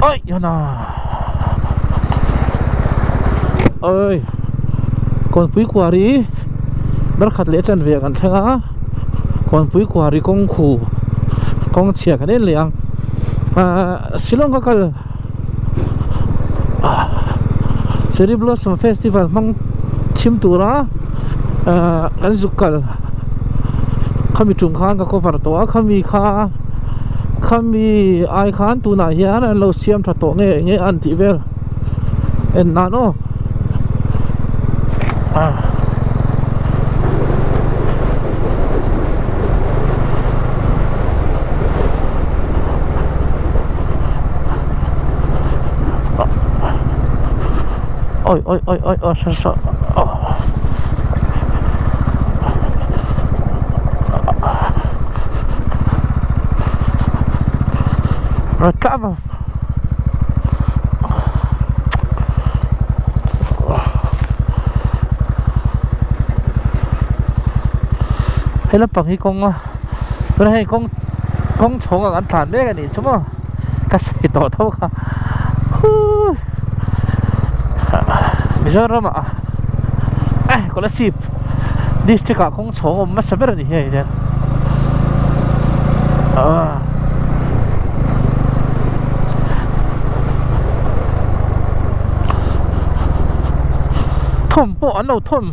Oi yana Oi Kawnpui kuari darkhat leh chan ve kan thleng a Kawnpui kuari kawng khu kawng chhia kan en leh ang ahh Shillong ka kal Cherry Blossom Festival hmang chhim tura ahh kan zuk kal khami tum khan ka cover tawh a khami kha khami ai khan tunah hian an lo siam tha tawh nge eng nge an tih vel en nan aw ah. Oi oi oi oi oi sa sa Ratlama Hei lampang hi kawng a tuna hei kawng kawng chhawng ah kan tlan mek a nih chu maw ka sawi tawh tho kha huii Mizoram ah eh Kolasib district ah kawng chhawng awm hmasa ber a ni hei hian ah. Thawm pawh an lo thawm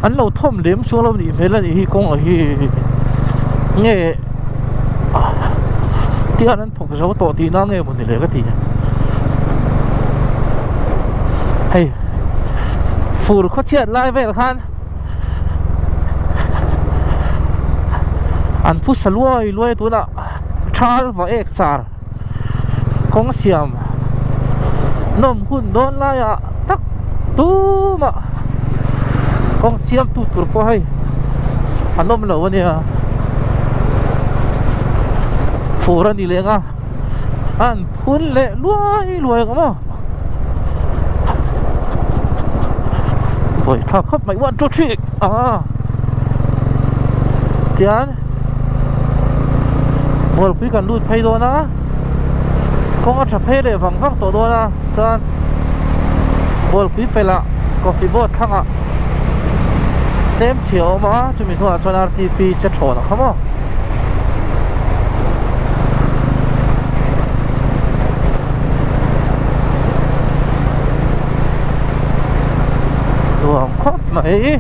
an lo thawm lem chuang lo nih hmel a nih hi kawng ah hi nge tihian an thawk zo tawh tihna nge maw ni le ka ti hei fur khawchhiat lai vel khan an phusa luai luai a tunah thal va ek char kawng siam nawm hun dawn laiah tak tumah kawng siam tu tur pawh hei an awm lo a nia fur a ni leh ang a an phun leh luai luai ang maw buaithlak khawp mai 1 2 3 ah tian Bualpui kan lut phei dawn a kawng a tha phei leh vang vang tawh dawn a chuan Bualpui pelh ah coffee board thlangah tlem chhia a awm a chumi hnuah chuan R T P che thawn a kha maw. Nuam khawp mai.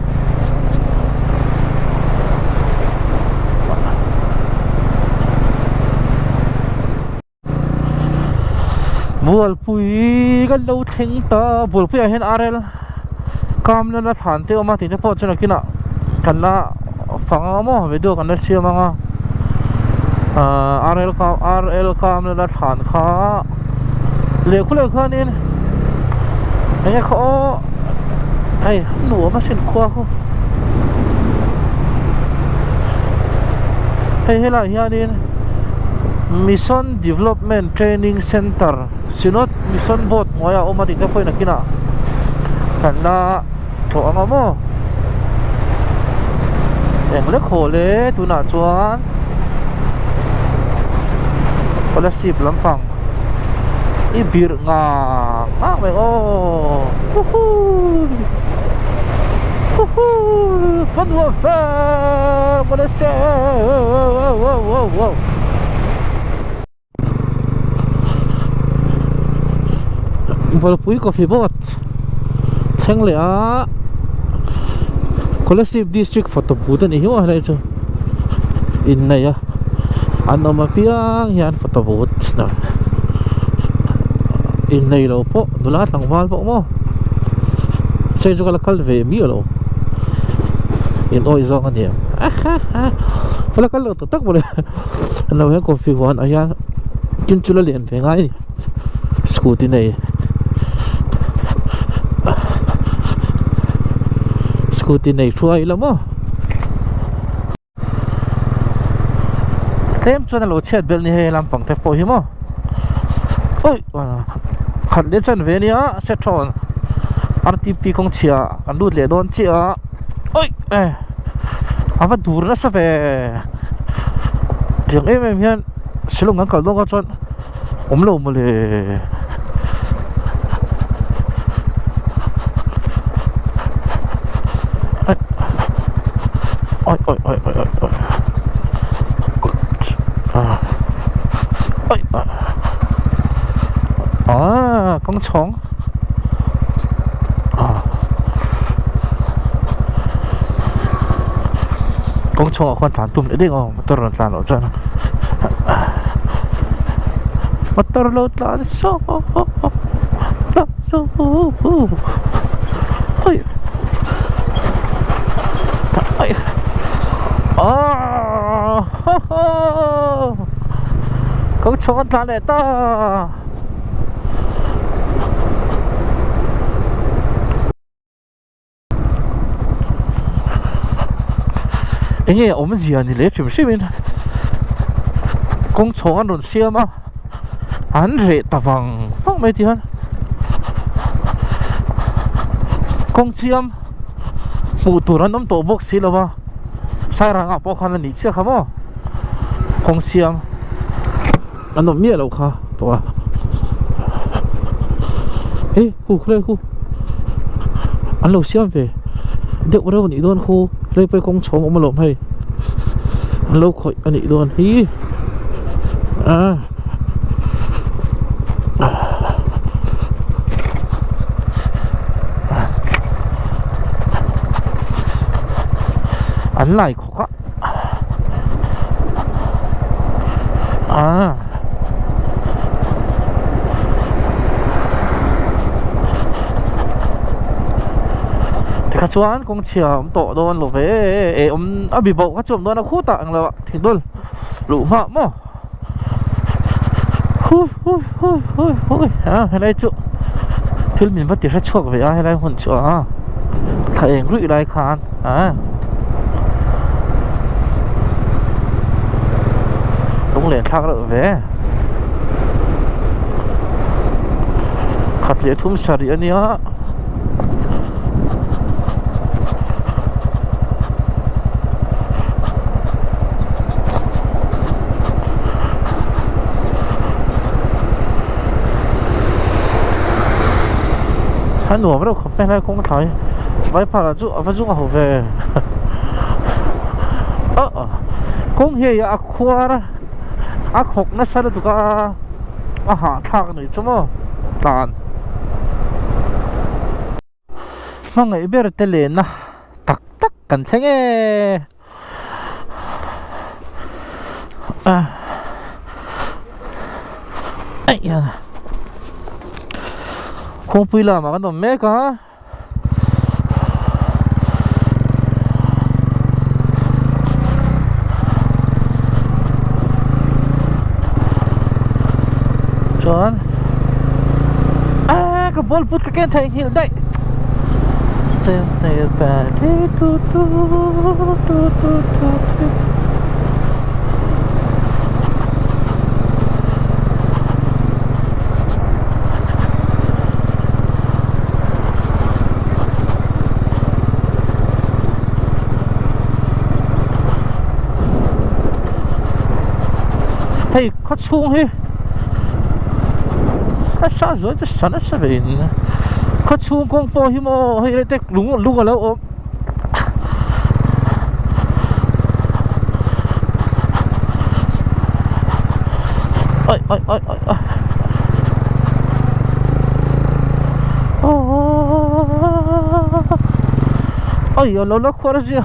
Bualpui kan lo thleng ta Bualpui ah hian R L kam nana thlan te a awm a tih te pawh chuan nakinah kan la fang ang maw video kan la siam ang a ahh R L kam R L kam nana thlan kha lehkhu leh khanin enge khaw aw hei nuam asin khua khu hei helaiah hianin Mission Development Training Centre Synod Mission Board hnuaiah a awm a tih te pawhin nakinah kan la tlawh ang a maw eng lek haw le tunah chuan Kolasib lampang i birh ngang ngang mai aw huhuu huhuu va nuam fe Kolasib Bualpui coffee board thleng leh a Kolasib district photo booth a nih hi maw helai chu inneih a an awm apiang hian photo booth innei lo pawh nula tlangval pawh maw sei chu ka la kal ve miah lo in awih zawng a ni ang ka la kal lo tak tak mawle. An lo hian coffee huan ah hian tin chu la lian ve ngai a ni scooty nei scooty nei thuai ila maw tlem chuan a lo chhiat belh ni hei lampang te pawh hi maw ui khat leh chan ve ania sethawn R T P kawng chhia kan lut leh dawn chiah a ui e a va dur nasa ve. Tiang em em hian Shillong kan kal dawn kha chuan. Awm lo mawle. Oi oi oi oi oi oi. Oi. Ah, kawng chhawng. Ah. Kawng chhawngah khuan tlan tum leh daih ang aw motor rawn tlan loh chuan. Motor lo tlan saw tlan saw oi oi ah ha ha kawng chhawng an tlan leh ta. Enge awmzia ni leh hrim hrim in kawng chhawng an rawn siam a an reh ta vang vang mai tihian kawng chiam hmuh tur an awm tawh bawk si lo va Sairang ah pawh khan a nih chiah kha maw kawng siam. An awm miah loh kha tawh a eh hu khaw khu an lo siam ve deuh reuh anih dawn khu helai pawh hi kawng chhawng a awm alawm hei an lo khawih anih dawn hi ah. An lai khawk a. Ah. Tikha chuan kawng chhia awm tawh dawn lo ve e awm a bi bauh kha chu awm dawn a khutah ang lo ah thingdawl luh hma maw hui hui hui hui hui a helai chu thil min va ti hre chhuak ve a helai hmun chu a thla eng ruih lai khan a lunglen thlak reuh ve khat leh thum sarih a nia. A nuam reuh khawp mai helai kawng thlai vaiphah chu a va zung a ho ve ah kawng hi a khuar a khawk nasa lutuk a a hahthlak a nih chu maw tlan. Hmangaih ber te lenna tak tak kan thleng e Kawngpui lamah kan awm mek a. Chuan aaa ka ball put ka ken theihnghilh daih Hei khaw chhung hi a sa zuai chu sa nasa ve in khaw chhung kawng pawh hi maw hei rei te lung lung a lo awm. Oi oi oi oi oi Oi a lo la khuar zia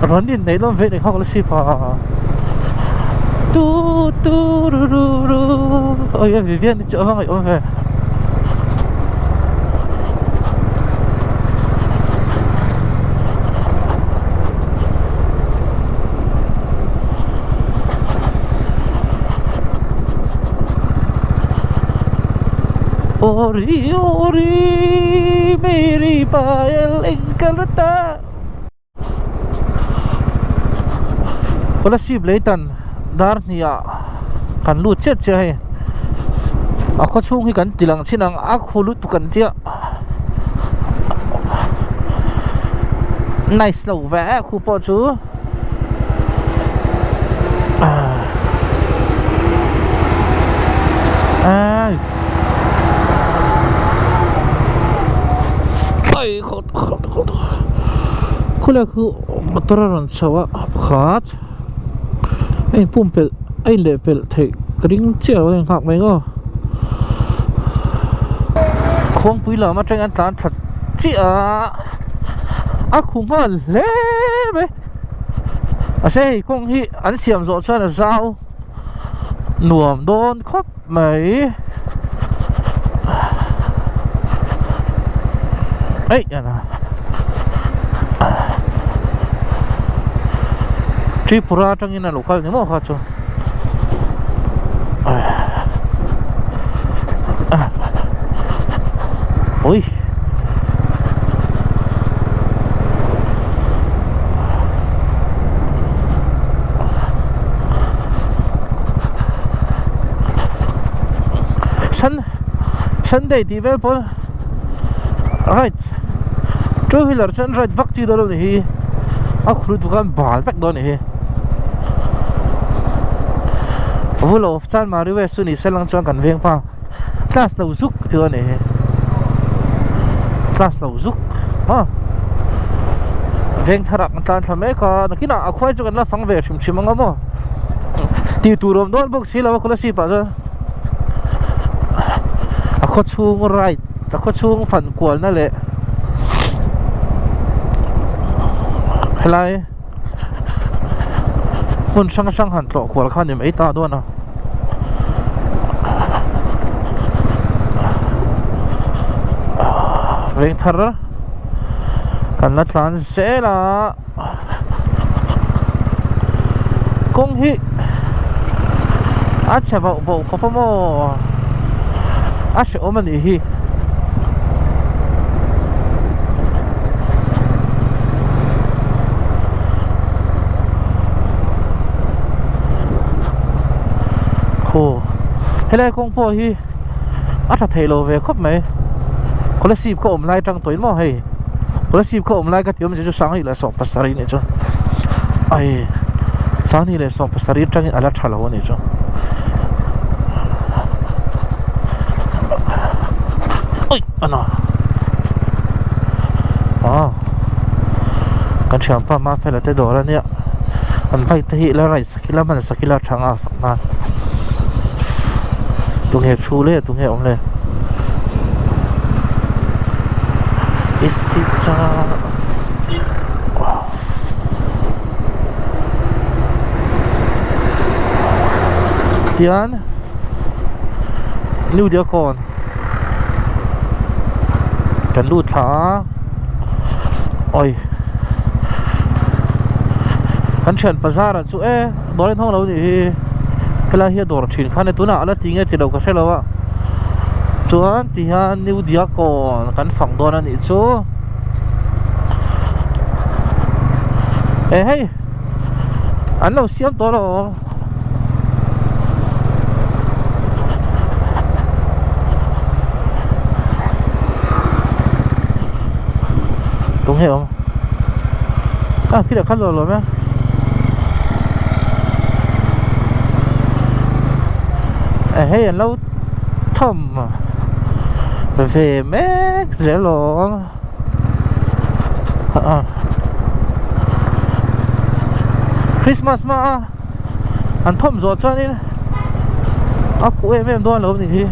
Rawn inneih dawn ve ni kha ka la sip a tu tu ru ru ru oi a Vivian hi chu a va ngaihawm ve. Ori ori meri payal engkalta. Kolasib leitan dar hnih ah kan lut chiah chiah hei a khaw chhung hi kan ti lang chin ang a khu lutuk an tia nice lo ve khu pawh chu. Khawlai khu motor a rawn chho a pakhat a in pumpelh a in leh pelh theih ka ring chiah lo a in nghak mai ngawt khuangpui lam atangin an tlan thla chiah a a khu nghal hle mai mahse hei kawng hi an siam zawh chuan a zau nuam dawn khawp mai eih a Tripura atangin a lo kal ni maw kha chu. Ui. Sun Sunday tih vel pawn right two wheeler chuan right vak chi dawn lo ni hi a khur lutuk a an bal vek dawn a ni hi. Vulo Chanmari West chu ni se lang chuan kan veng pa class lo zuk tih a ni hi class lo zuk maw veng thar ah kan tlan thla mek a nakinah a khuai chu kan la fang ve hrim hrim ang a maw tih tur awm dawn bawk si lo a kolasib ah chuan a khaw chhung ride a khaw chhung fan kual na leh helai. Hmun hrang hrang han tlawh kual kha a ni mai ta dawn a. Veng thar kan la tlan zel a kawng hi a chhe bauh bauh khawp a maw a hrehawm a nih hi. Khaw helai kawng pawh hi a tha thei lo ve khawp mai Kolasib ka awm lai tang tawhin maw hei Kolasib ka awm lai ka tih awmzia chu Sanghnih leh 70 nih chu ai Sanghnih leh 70 atangin a la tha lo a nih chu. Oi ana ah kan thianpa Mafela te dawr ania an bike te hi ila ride sak ila hman sak ila tha nga fak nan tunge thu le tunge awm le iski cha tian New Diakon kan lut thla a oi kan thian bazar ah chu e dawr in hawng lo nih hi helai hi a dawr thin khan e tunah a la ti nge ti lo ka hre lo a chuan ti hian New Diakon kan fang dawn a nih chu e hei an lo siam tawh alawm. Tunge awm ah khi leh kha lo lawm e eh hei an lo thawm ve mek zel awm. Christmas hma a an thawm zawh chuanin a khuh em em dawn lo nih hi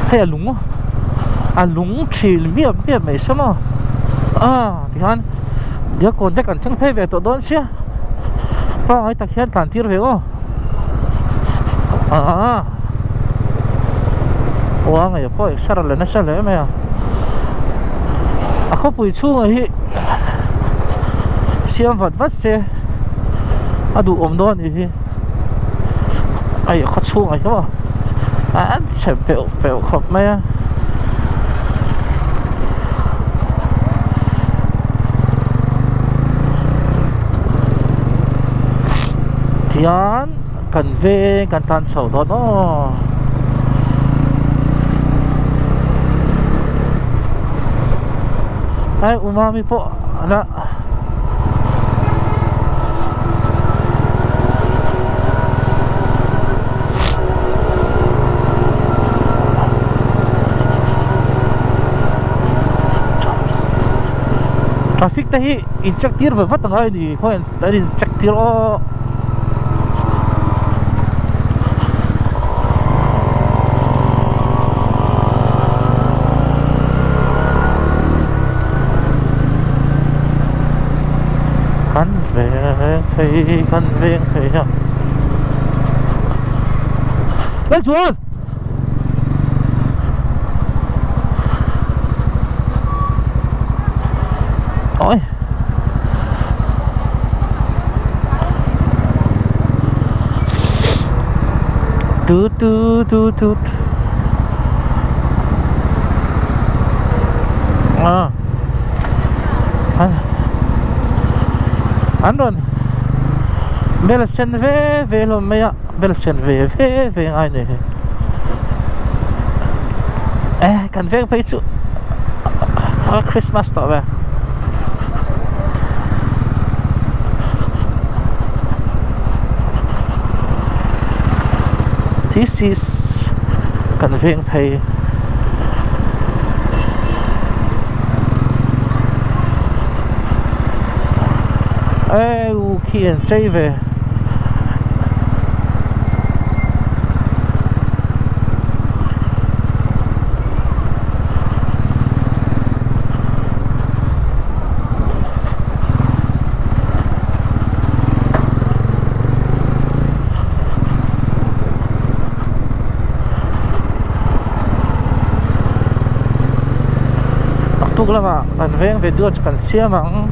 hei a lung a lung thil miap miap mai se maw a tikhan diakkawn te kan thleng phei ve tawh dawn sia pangai tak hian tlan tir ve aw. Aaa Aw a ngaih pawh exer a la nasa hle mai a a khawpui chhungah hi siam vat vat se a duhawm dawn a nih hi. Hei khaw chhungah hian maw an chhe peuh peuh khawp mai a. Tihian kan veng kan tan chho dawn aw. Ai umami pawh la. Traffic te hi in check tir ve vat angai a ni khawiah an in check tir aw. Kan veng thei kan veng thei a Lal chuan Ôi Tu tu tu tu Ah An rawn bel sen ve ve hlawm mai a bel sen ve ve ve ngai nei hei eh kan veng phei chu a Christmas tawh ve. This is kan veng phei. Êuu khi an chei ve. Naktuk lamah kan veng ve duat chu kan siam ang.